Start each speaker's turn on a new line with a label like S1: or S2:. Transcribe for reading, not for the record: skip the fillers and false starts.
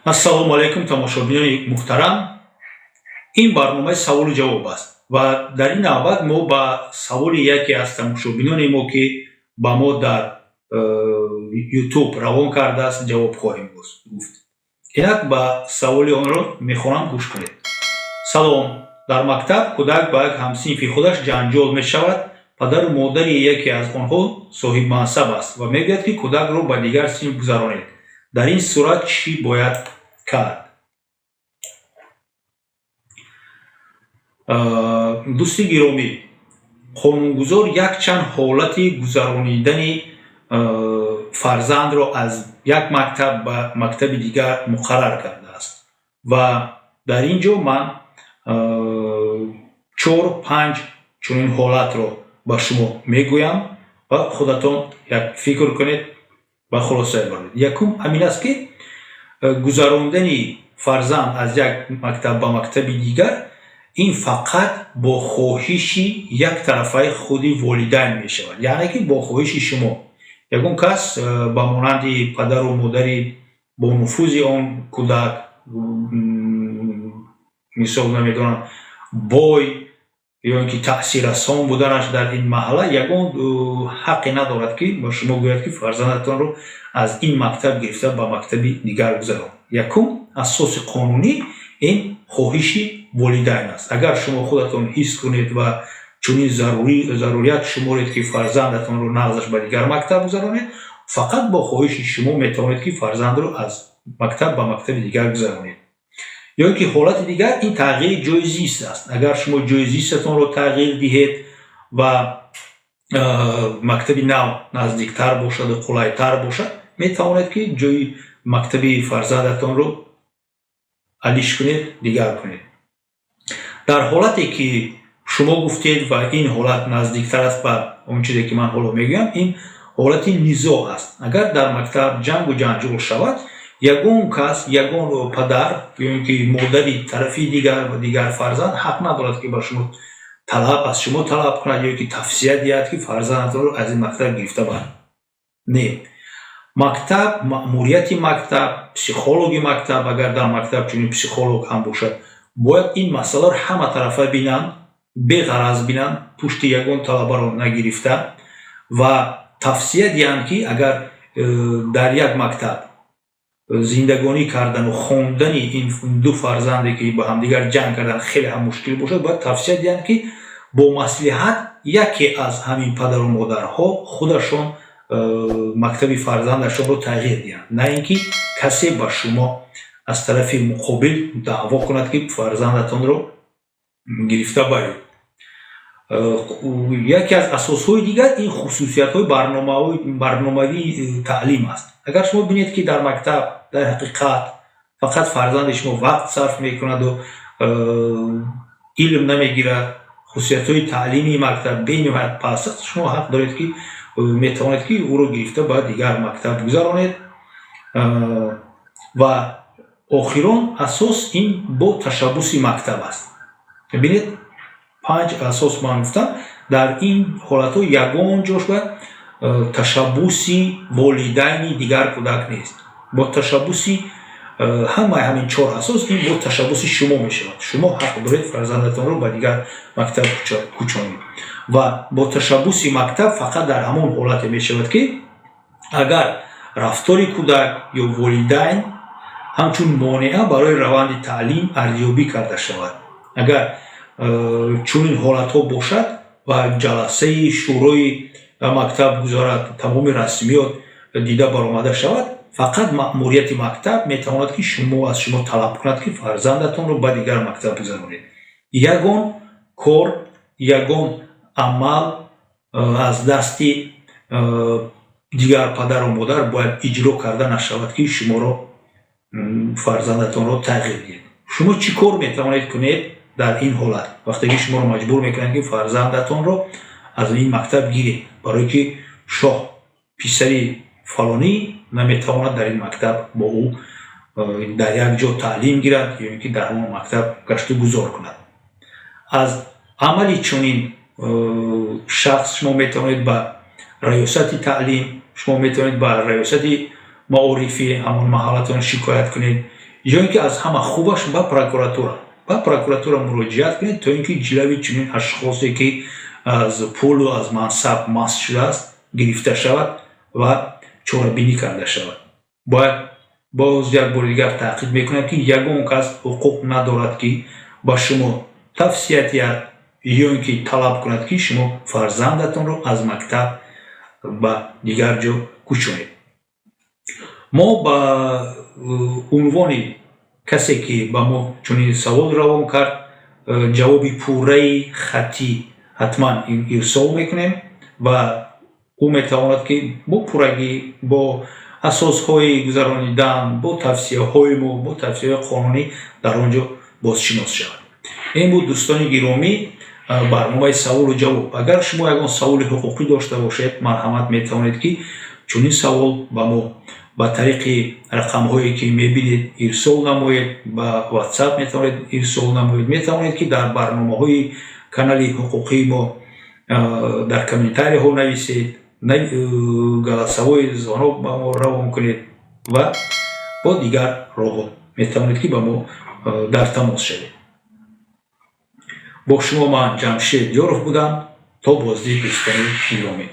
S1: Ассалому алайкум, тамошобинони муҳтарам. Ин барномаи саволу ҷавоб аст ва дар ин навбат мо ба саволи яке аз тамошобинони мо, ки ба мо дар Ютуб равон кардааст, ҷавоб хоҳем гуфт. Инак, ба саволи онро мехонам, гӯш кунед. Салом, дар мактаб кӯдак ба як ҳамсинфи худаш ҷанҷол мешавад. Падару модари яке аз онҳо соҳибмансаб аст ва мегӯяд, ки кӯдакро ба дигар синф гузаронед. Дар ин сурат чӣ бояд кард? Дӯсти гиромӣ, қонунгузор якчанд ҳолати гузаронидани фарзандро аз як мактаб ба мактаби дигар муқаррар кардааст ва дар ин ҷо ман чор, панҷ чунин ҳолатро ба шумо мегӯям ва худатон як фикр кунед ва хулоса баред. Якум ҳамин аст, ки гузарондани фарзанд аз як мактаб ба мактаби дигар ин фақат бо хоҳиши яктарафаи худи волидайн мешавад, яъне ки бо хоҳиши шумо. Ягон кас ба монанди падару модари бонуфузи он кӯдак, мисол, намедонам, бой ё ин ки таъсиррасон буданаш дар ин маҳалла, ягон ҳаққе надорад, ки ба шумо гӯяд, ки фарзандатонро аз ин мактаб гирифта ба мактаби дигар гузарон. Якум асоси қонунӣ ин хоҳиши волидайн аст. Агар шумо худатон ҳис кунед ва чунин зарурият шуморед, ки фарзандатонро нағзаш ба дигар мактаб гузаронед, фақат бо хоҳиши шумо метавонед, ки фарзандро аз мактаб ба мактаби дигар гузаронед. Ё ин ки ҳолати дигар ин тағйири ҷои зист аст. Агар шумо ҷои зистатонро тағйир диҳед ва мактаби нав наздиктар бошаду қулайтар бошад, метавонед, ки ҷои мактаби фарзандатонро алиш кунед, дигар кунед. Дар ҳолате ки шумо гуфтед ва ин ҳолат наздиктар аст ба он чизе, ки ман ҳоло мегӯям, ин ҳолати низоъ аст. Агар дар мактаб ҷангу ҷанҷол шавад, ягон кас, ягон падар ё ин ки модари тарафи дигар ва дигар фарзанд ҳақ надорад, ки ба шумо талаб аз шумо талаб кунад ё ки тавсия диҳад, ки фарзандатонро аз ин мактаб гирифта бар. Не, мактаб, маъмурияти мактаб, психологи мактаб, агар дар мактаб чунин психолог ҳам бошад, бояд ин масъаларо ҳаматарафа бинанд, беғараз бинанд, пушти ягон талабаро нагирифта ва тавсия диҳанд, ки агар дар як мактаб зиндагонӣ кардану хондани ин ду фарзанде, ки ба ҳамдигар ҷанг кардан, хеле ҳам мушкил бошад, бояд тавсия диҳанд, ки бо маслиҳат яке аз ҳамин падару модарҳо худашон мактаби фарзандашонро тағйир диҳанд, на ин ки касе ба шумо аз тарафи муқобил даъво кунад, ки фарзандатонро гирифта баред. Яке аз асосҳои дигар ин хусусиятҳои барномавии таълим аст. Агар шумо бинед, ки дар мактаб дар ҳақиқат фақат фарзанди шумо вақт сарф мекунаду илм намегирад, хусусиятҳои таълимии мактаб бениҳоят паст аст, шумо ҳақ доред, ки метавонед, ки ӯро гирифта ба дигар мактаб гузаронед. Ва охирон асос ин бо ташаббуси мактаб аст. Бинед, панҷ асос ман гуфтам. Дар ин ҳолатҳо ягон ҷош ба ташаббуси волидайни дигар кӯдак нест. Бо ташаббуси ҳамаи ҳамин чор асос ин бо ташаббуси шумо мешавад. Шумо ҳақ доред фарзандатонро ба дигар мактаб кӯчонед ва бо ташаббуси мактаб фақат дар ҳамон ҳолате мешавад, ки агар рафтори кӯдак ё волидайн ҳамчун монеа барои раванди таълим арзёбӣ карда шавад. Агар чунин ҳолатҳо бошад ва ҷаласаи шӯрои мактаб гузарад, тамоми расмиёт дида баромада шавад, фақат маъмурияти мактаб метавонад, ки шумо аз шумо талаб кунад, ки фарзандатонро ба дигар мактаб гузаронед. Ягон кор, ягон амал аз дасти дигар падару модар бояд иҷро карда нашавад, ки шуморо фарзандатонро тағйир диҳед. Шумо чӣ кор метавонед кунед дар ин ҳолат, вақте ки шуморо маҷбур мекунанд, ки фарзандатонро аз ин мактаб гиред, барое ки шоҳ писари фалонӣ наметавонад дар ин мактаб бо ӯ дар як ҷо таълим гирад ё ин ки дар ҳамон мактаб гашту гузор кунад? Аз амали чунин шахс шумо метавонед ба раёсати таълим, шумо метавонед ба раёсати маорифи ҳамон маҳаллатон шикоят кунед. Ё ин ки аз ҳама хубаш ба прокуратура муроҷиат кунед, то ин ки ҷилави чунин ашхосе, ки аз пулу аз мансаб маст шудааст, гирифта шавад ва чорабинӣ карда шавад. Бояд боз як бори дигар таъқид мекунам, ки ягон кас ҳуқуқ надорад, ки ба шумо тавсия диҳад ё ин ки талаб кунад, ки шумо фарзандатонро аз мактаб ба дигар ҷо кӯчонед. Мо ба унвони касе, ки ба мо чунин савол равон кард, ҷавоби пурраи хаттӣ ҳатман ирсол мекунем ва ӯ метавонад, ки бо пуррагӣ, бо асосҳои гузаронидан, бо тавсияҳои мо, бо тавсияҳои қонунӣ дар он ҷо бозшинос шавад. Ин буд, дӯстони гиромӣ, барномаи саволу ҷавоб. Агар шумо ягон саволи ҳуқуқӣ дошта бошед, марҳамат, метавонед, ки чунин савол ба мо ба тариқи рақамҳое, ки мебинед, ирсол намоед. Ба WhatsApp метавонед ирсол намоед, метавонед, ки дар барномаҳои канали ҳуқуқии мо дар комментарияҳо нависед, голосовой звонок ба мо равон кунед ва бо дигар роҳҳо метавонед, ки ба мо дар тамос шавед. Бо шумо ман, Ҷамшед Ёров, будам. То боздид, дӯстони гиромӣ.